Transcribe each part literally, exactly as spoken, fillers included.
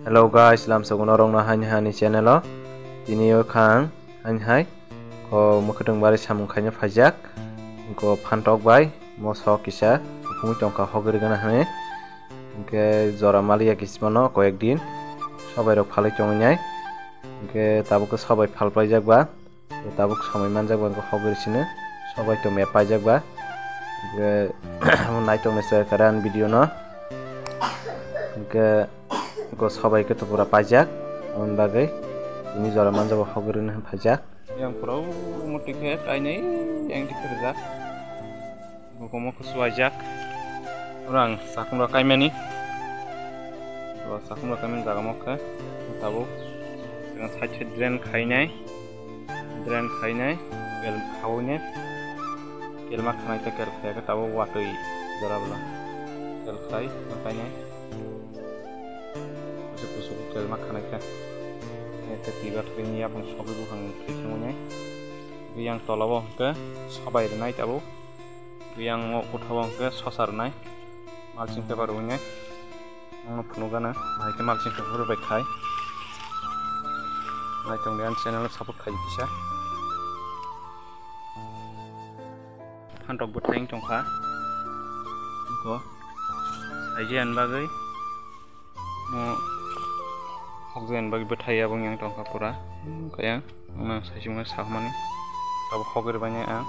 Hello guys, lamsogono rokno hani hani channel o. Tini o khang hani hai ko mwkhwtwng bari samung khaina phaijak. Ko phantok bai moso kisa phungwi tongkha hogri gana hani. Hinkhe jora maliya kismano koyek din sobai rok phalwi tongwi nai. Hinkhe tabuk khe sobai phalpaijak ba. Tabuk samai manjak ba, hogri sino sobai tongmaya paijak ba. Hinkhe amo naitok ni se kare ani video no. Hinkhe go sobai khe to pura paijak. Aboni bagwi tini jora manjak ba hogri no paijak. Yang pura muti khe kainwi yang dikhe rijak. Bukumo kusuaijak. Orang sakhumra kaimani. Bo sakhumra kaimani jaga mo khe tabuk. Side side drain khainai. Drain khainai. Kel khaui ne. Kel ma khanai ta kel khaya khe tabuk watui jora bwla. Kel khai ma kainai. Kusu kusu kel ma khanai khe. Ete tiba thwi ni yapang sogwi buphang thwi khwnai. Yang tola bo hwnkhe sobai rwnai tabuk. Yang o kothao hwnkhe sosa rwnai. Mulching paper rwnai. Ang no phunuk gana. Bahai khe mulching paper bai khai. Naitok ni ani channel no support khai kisa. Phantok bwthai wng tongkha. Iko. Saiji ani bagwi. Mo hokjagani bagwi bwthai abo wng yang tongkha pura. Kaya wngna saichung sakmani. Abo hogwi rwbaini ang.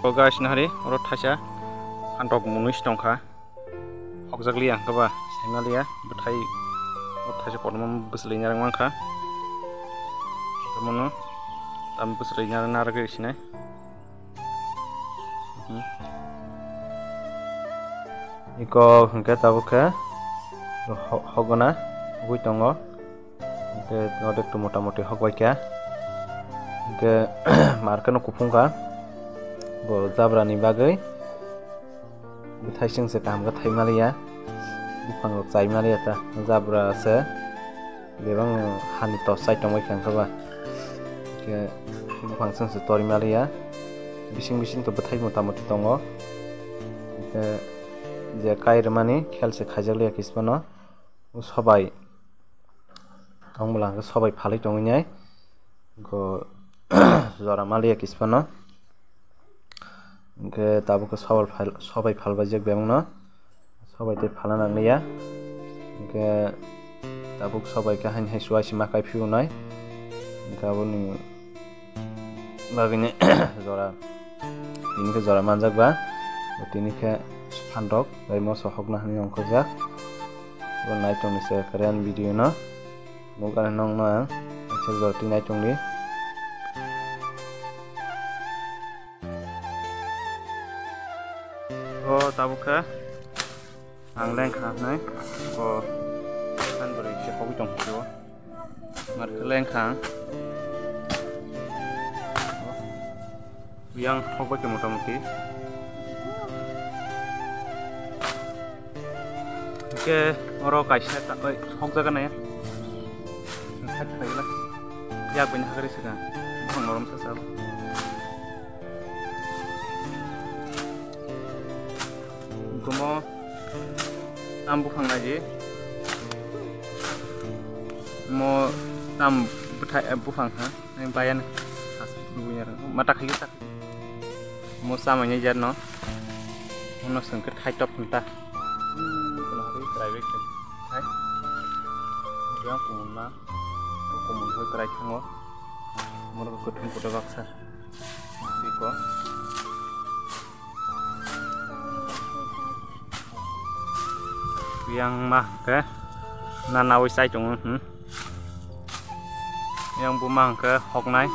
O guys, nahari oro thaisa phantok munwi se tongkha. Hokjak liya hwnkhe ba saima liya bwthai. O thaisa kotorma bwswlwi narwk mankha. Tamo no tam bwswlwi narwk narwk sinai. Iko hwnkhe tabuk khe ho-, hogna hogwi tongo. Hwnkhe nodo ektu mota moti hokbai kha. Hwnkhe market no kuphung kha. Bo jabra ni bagwi bwthai chwng se kaham khe thai maliya. Buphang rok chai maliya ta jabra se. Bebak no hani tos chai tongbai kha wngkha ba. Hwnkhe buphang chwng se tori maliya. Bising bising to bwthai mota moti tongo. Hwnkhe je kai rwmani khel se khaijak liya kis phano. O sobai tong bwla hwnkhe sobai phalwi tongwi nai. Go jora maliya kis phano. Hwnkhe tabuk khe sobai phal-, sobai phalbaijak bebakno. Sobai tei phalna nangliya. Hwnkhe tabuk sobai khe haini hai suaisi ma kai phiyunai. Hwnkhe aboni bagwini jora, tini khe jora manjak ba. Tini khe phantok bai moso hokna hwnwi ongkhorjak. Bo naitok ni se kare ani video no. Nukgani nokno ang kaisa jora twi naitok di. O tabuk khe ang lengkha hwnwi ko san bwrwi se hogwi tong phio. Mar khe lengkha ang. Yang hokbai khe motamuti. Hwnkhe oro kaisa ta-, oi, hokjaga nai. Side khlaila. Yak bai ni hakari saka. Buphang norom sa sa. Gomo tam buphang nai di. Mo tam bwthai, eh, buphang ha. Nang bayan. Mata khayo tak. Mo samanya jar no. Ono sengke thai top hwnta. Hmm, kono hari private se. Hai. Yang kumun ma. Kumun hoi krai thango. Moro kuthum kuda baksa. Biko. Yang mah ke. Na nawi sai tongo, hmm. Yang buma hwnkhe hoknai.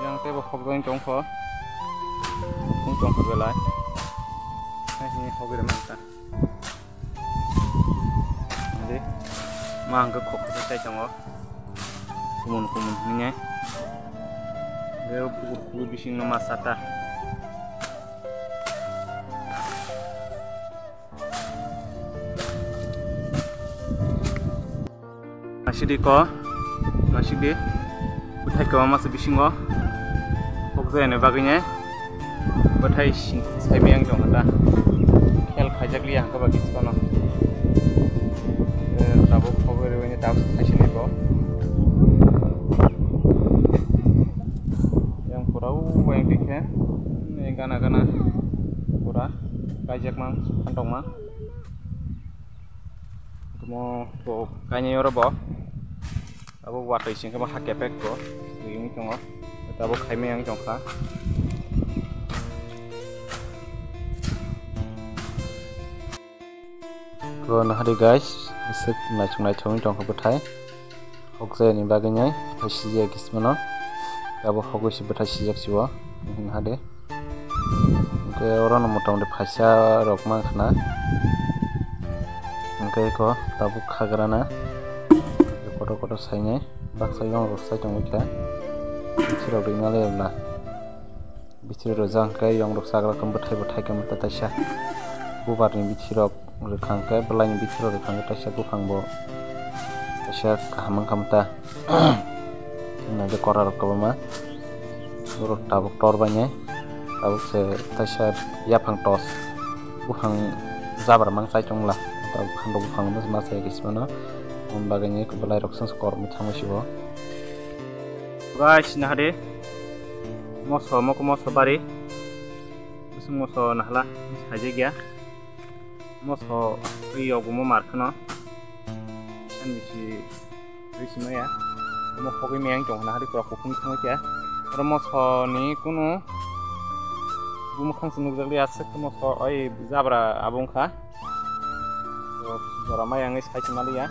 Yang teibo hokjagwi tongkho. Hokjagwi tongkho belai. Hai hini hogwi rwmani ta. Di. Ma hwnkhe khok khok sai tongo. Kumun kumun hwnwi. Beo bukur kuwi bisingno ma sata. Nasidi ko, nasidi. Bwthai kwbangma se bisingo hokjani bagwi nai bwthai sing-, saimai ang tongkha ta. Khel khaijak liya hwnkhe ba kisa phano. Eh, tabuk hogwi rwini tabuk saisini bo. Yang pura o yang dikhe, eh, gana gana pura kaijakma, phantokma. Omo bo kainwi oro bo. Abo watwi singkhe bo ha kepek bo. Twi wng tongo. Abo khaimai ang tongkha. Ko nahari guys, isik naithok naithok wng tongkha bwthai. Hokjani bagwi nai, hai sijak kismano. Abo hogwi si bwthai sijak sibo. Nahari. Hwnkhe orono mota moti phaisa rok mankha na. Hwnkhe eko tabuk khagrana kotor kotor sainai baksa yong rok sai tongwi kha. Bithi rok ringna le bwla bithi rok jang khe yong rok chagra khe bwthai bwthai khe mata taisa bubar ni bithi rok. Rwkha hwnkhe bwlaini bithi rok rwkha hwnkhe taisa buphang bo taisa kaham wngkha mata. Hwnna je kora rok kwbangma borok tabuk tor bainai tabuk se taisa yaphang tos buphang jabra mang chai tongla tabuk khandok buphang no ma chai khe sima no. Aboni bagwi ni bwlai rok song kor mui thangwi sibo. Guys, nahadi moso moko moso bari. Bising moso nahla, saijak ya. Moso twi yog omo mar kheno. San bisi risi maya. Omo hogwi meyang tong khna hari pura kuphung thangwi khe. Oro moso ni kunu bumukhang se nukjak liya aswk khe moso oi jabra abo wngkha. To jora maya wngwi sai se maliya.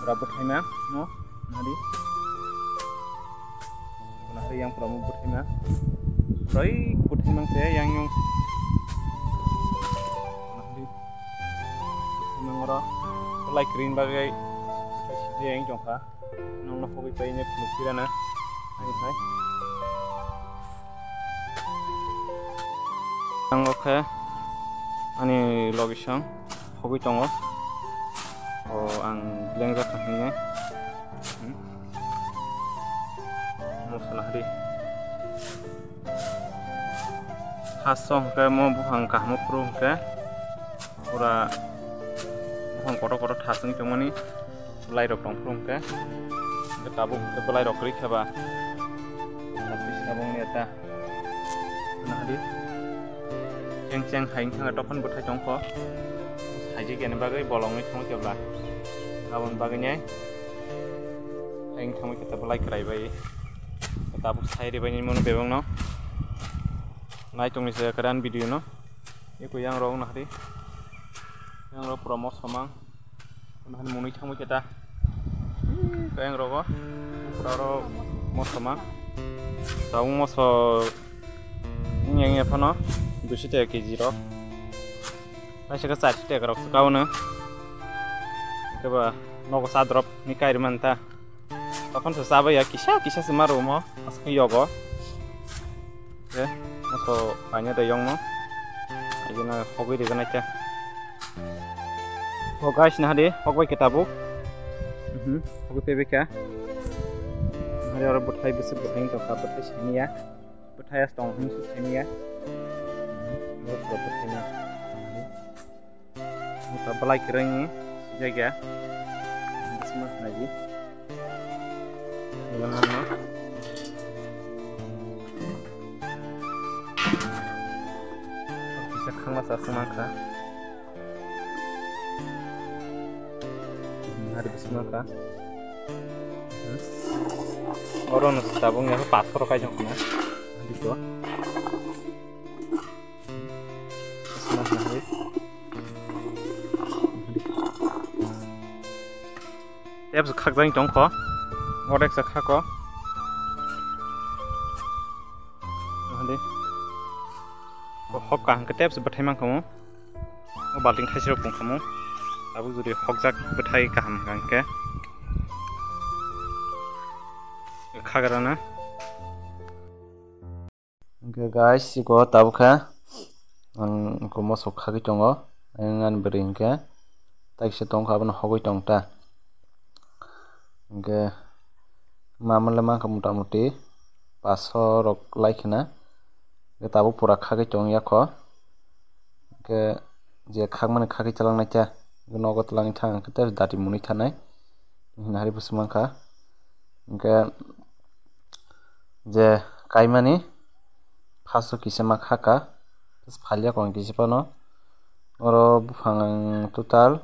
Pura bwthaima no nahadi. Nahari yang pura mo bwthaima. Pura oi bwthaima se yang yang. Nahari. Bwthaima oro. Lai green bagai. Sidi yang jongkha. Nong no hogwi pai ne phunuk pirana. Ani hai. Ang okhe ani logisong hogwi tongo. O ang lengjak hinwi. Hmm. Moso nahari. Haso hwnkhe mo buphang kaham phuru hwnkhe pura buphang kotor kotor thasung tongmani bwlai rok tong phuru hwnkhe. Hwnkhe tabuk hwnkhe bwlai rok kwrwi khe ba. Aswk sabung ni eta. Nahadi. Cheng cheng hai wngkha tokon bwthai tongkho. Saijak yani bagwi bolongwi thangwi kebla. Aboni bagwi nai. Hai wngkha tei belai kwrai bai. Tabuk sai ribai ni mano bebak no. Nai tongni se kwran video no. Eko yang rok nahadi. Yang rok pura mosomang. Nahani mwnwi thangwi khe ta. Kayang rogo. Aro moso ma. Tabuk moso wngya wngya phano duiso taka kg rok. Kaisa khe charso taka rok se kaono. Khe ba nogo sa drop ni kairwi man ta. Tokon se chabai ya kisa kisa se ma rwmo aswk yogo. Khe moso kainwi de yongno. Agina hogwi riganai khe. O guys, nahadi, hok bai khe tabuk. Mhm, hok bai pebe kha. Nahadi oro bwthai bwswk bwthai wng tongkha, bwthai siniya. Bwthai as tong hwnwi se siniya. Mhm, oro pura bwthai no. Nahadi. Mota belai kwrwngni sijak ya. Bwswk ma khnai di. Iban langma. Kisa khangma sa swngmang kha. Hari bisingo kha. Oro no tabuk ya pathor kai jong khna. Dito. Tep se khakjani tongkho. Odek se khako. Hadi. Hokka hwnkhe tep se bwthai mankha mo. O balting thaisirok tongkhamu. Tabuk jodi hokjak bwthai kaham hwnkha hwnkhe khagrana. Hwnkhe guys, iko tabuk kha ang iko mosok khagwi tongo. Ayang ani bwrwi hwnkhe taikisa tongkha, abono hogwi tongta. Hwnkhe Mamale mankha mota moti paso rok lai khna. Tabuk pura khagwi tong yakho. Hwnkhe je khakmani khagwi chalangnaikha. Nogo twlangwi thang hwnkhe tei dati mwnwi thanai. Hwnwi hari bwswk mankha. Hwnkhe je kaimani phaso kisa ma khaka. Phalya kong kisa phano. Oro buphang ang total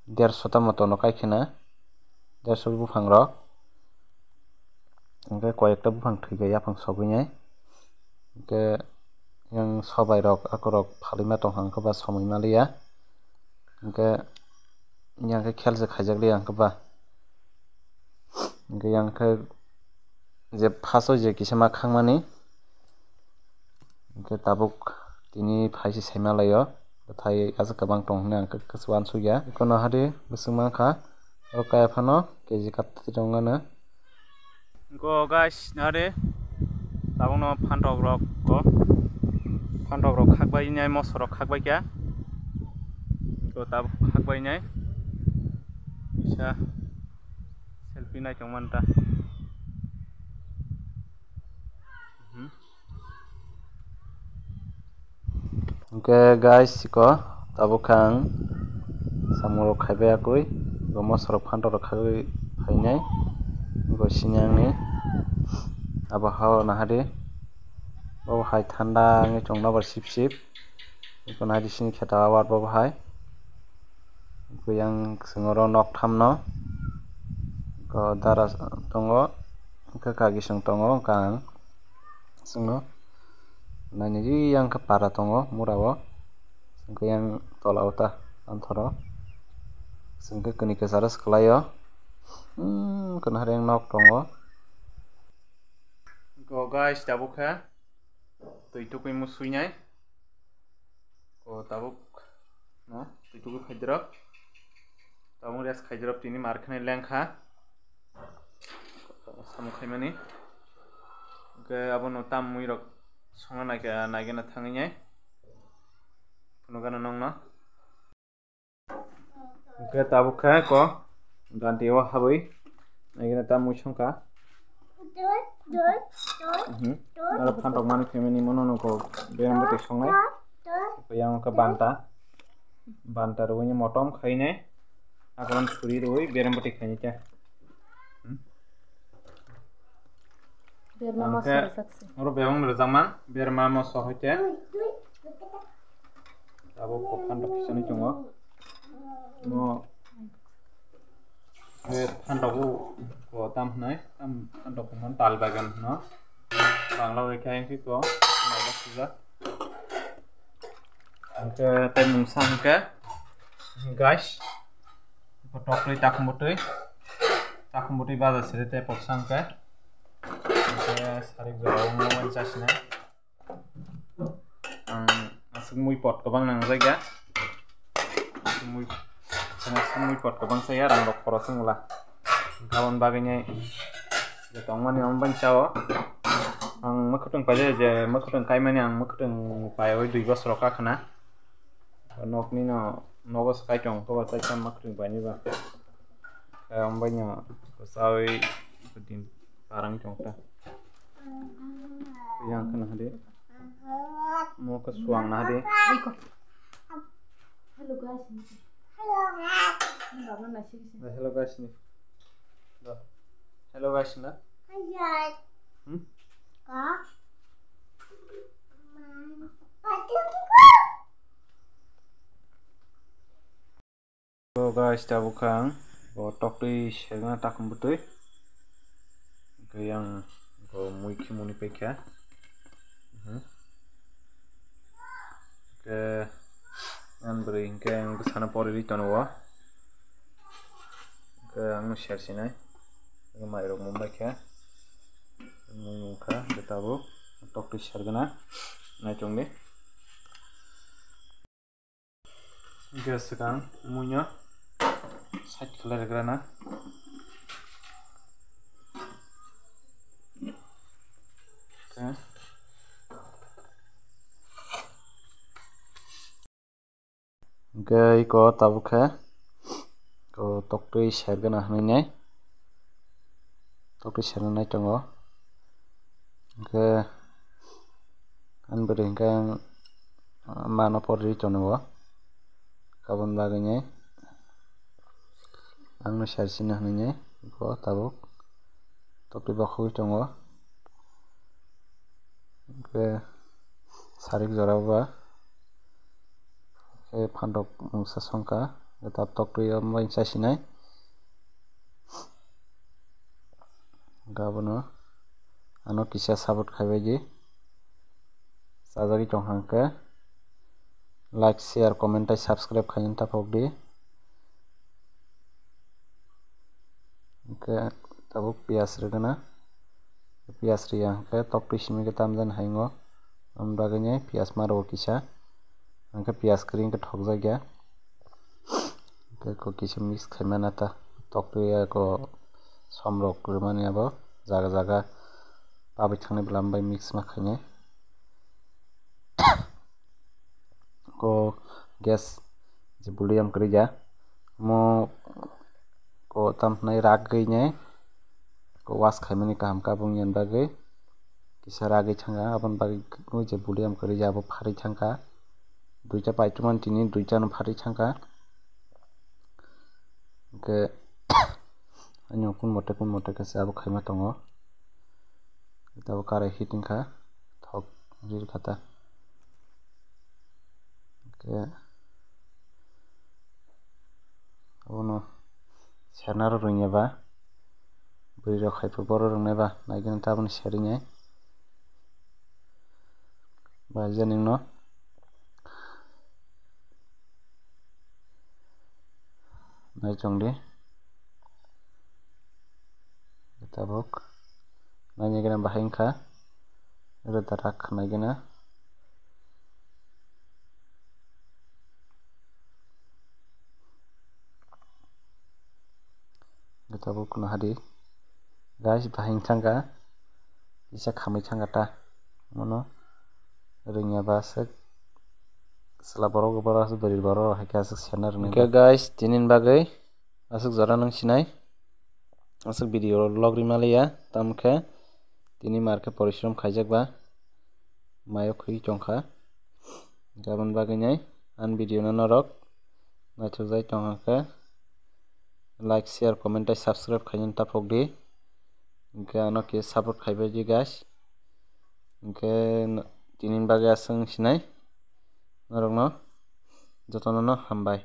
derso ta moto no kai khna. Derso buphang rok. Hwnkhe koi ekta buphang thwikha yaphang sogwi nai. Hwnkhe yang sobai rok akorok phalwi ma tongkha hwnkhe ba somoi ma liya. Hwnkhe yang khe khel se khaijak liya hwnkhe ba. Hwnkhe yang khe je phaso je kisa ma khangmani. Hwnkhe tabuk tini phaise saima laio. Bwthai aswk kwbang tong hwnwi ang khe uansukya. Eko no hari bwswk mankha. Oro kaya phano K G kat tongmano. Go guys, nare tabukno phantok rok ko, phantok rok khakbai nai, moso rok khakbai kya. Go tabuk khakbai nai. Isa selfie nai tong manta. Mhm. Hwnkhe guys, iko tabuk khe ang samung rok khaibai yakwi, bo moso rok phantok rok khaiwi phainai, bo sini ang ni abo ha o nahadi, bo hai thanda wngwi tongna bo sip sip, iko nahadi sini khe ta awar bo hai. Hwnkhe yang chwng oro nok thamno, hwnkhe dara tongo, hwnkhe kagi chwng tongo, hwnkhe ang chwngno nainani yang khe para tongo mura o, hwnkhe yang tola o ta anthoro, chwng khe kwnwi kwcharo swkalaio, hmm, hwnkhe nahar yang nok tongo. Go guys, tabuk khe twi tukui musuinai. Ko tabuk no twi tukui phaidrop. Tabuk rest khaidrop tini mar khani lengkha. Samung khaimani. Hwnkhe abono tam mui rok songna naikha, naigena thangwi nai. Phunukgana nongno. Hwnkhe tabuk khe ko ganti o habwi naigena ta mui songkha. Mhm. Aro phantok mani family mono no ko berem bwtwi songnai. Yang khe banta, banta rwui motom khainai. Akoran suri rwui berem bwtwi khainai khe. Hmm. Berma ang moso khe rwjak se. Oro bebak ni rwjakma, berma moso hai khe. Abo ko phantok kisa ni tongo. No, eh, phantok o ko tam hwnai, tam phantok ko man tal bagan hwno. Bangla bai khe ang khe ko, naila sujak. Ang khe tei mungsa hwnkhe, guys. Bo tokri takhum bwtwi. Takhum bwtwi baja siri tei poksa hwnkhe. Hwnkhe sarik jora o mobile charge nai. Ang aswk mui pot kwbang nangjakya. Aswk mui, aswk mui pot kwbang saya rang rok khorok wngla. Gabon bagwi nai je tongmani omo bani chao. Ang mwkhwtwng paijak je mwkhwtwng kaimani ang mwkhwtwng paiwi dui bosor o kakhna. Nokni no nogo swkai tong khe bo chaikha mwkhwtwng painai ba. Khe omo bai no kwchaui din parang tong kha. Yang khna hadi. Mo khe suang na hadi. Iko. Hello guys. Hello guys ni. Hello guys na. Hmm? So guys, tabuk khe ang bo toktwi sergna takhum bwtwi. Hwnkhe yang bo mui khimuni paikha. Mhm. Hwnkhe ang bwrwi hwnkhe ang bwsano pori rwi tono o. Hwnkhe ang no ser sinai. Hwnkhe mairok mung baikha. Mui mungkha hwnkhe tabuk toktwi sergna. Naichongdi. Hwnkhe swkang muino side khlai rwgrana. Hwnkhe, hwnkhe iko tabuk khe iko toktwi sergana hwnwi nai. tokti sernai tongo. Hwnkhe ani bwrwi hwnkhe ang mano porri tongo, aboni bagwino angno sersinai hinwi bo tabuk tokti bokhogwi tongo. Hwnkhe sarik jora ba khe phantok mungsa songkha, tab tokti o mbai chasinai. Hwnkhe abono ano kisa support khaibai di. Chajagwi tongkha hwnkhe like, share, comment tei subscribe khaina taphok di. Hwnkhe tabuk piyas rwgwna. Piyas riya hwnkhe tokti simi khe tamjani hai wngo. Aboni bagwino piyas ma rwo kisa. Hwnkhe piyas kwrwi hwnkhe thokjakya. Hwnkhe kisa mix khaimani ta. Tokti eko somrok rwmani abo jaga jaga pabwi thangni bwlam bai mix ma khainai. Ko gas je volume kwrwi ya, omo ko tam hwnwi ragwi nai ko wash khaimani kaham khe aboni bagwi kisa ragwi thangkha, aboni bagwi je volume kwrwi ya abo pharwi thangkha, duita paithago tini duita no pharwi thangkha. Hwnkhe ani kun mote kun mote khe se abo khaima tongo. Tabuk karai heating kha, thok rir kha ta. Hwnkhe abono sernaro rwngya ba, bwrwi rok hai borok rwngnai ba, naikhe taboni serwi nai ba, je ningno nai chong di. Tabuk naina gana bahai wngkha, rwda rak khwnai gana. Tabuk naha di guys, bahai wngkha, kisa khamwi thangkha ta, mono rwngya ba aswk chwla borok, borok aswk bwrwi borok hai khe aswk sernai rwngya. Hwnkhe guys, tini bagwi aswk jora nung sinai, aswk video logri maliya, tamkhe tini mar khe porishrom khaijak ba, mayo khwi tongkha. Aboni bagwi nai ani video no norok naithokjai tongkha khe like, share, comment tei subscribe khaina taphok di. Hwnkhe ano khe support khaibai di guys. Hwnkhe tini bagwi aswk sinai, norokno jotono no hambai.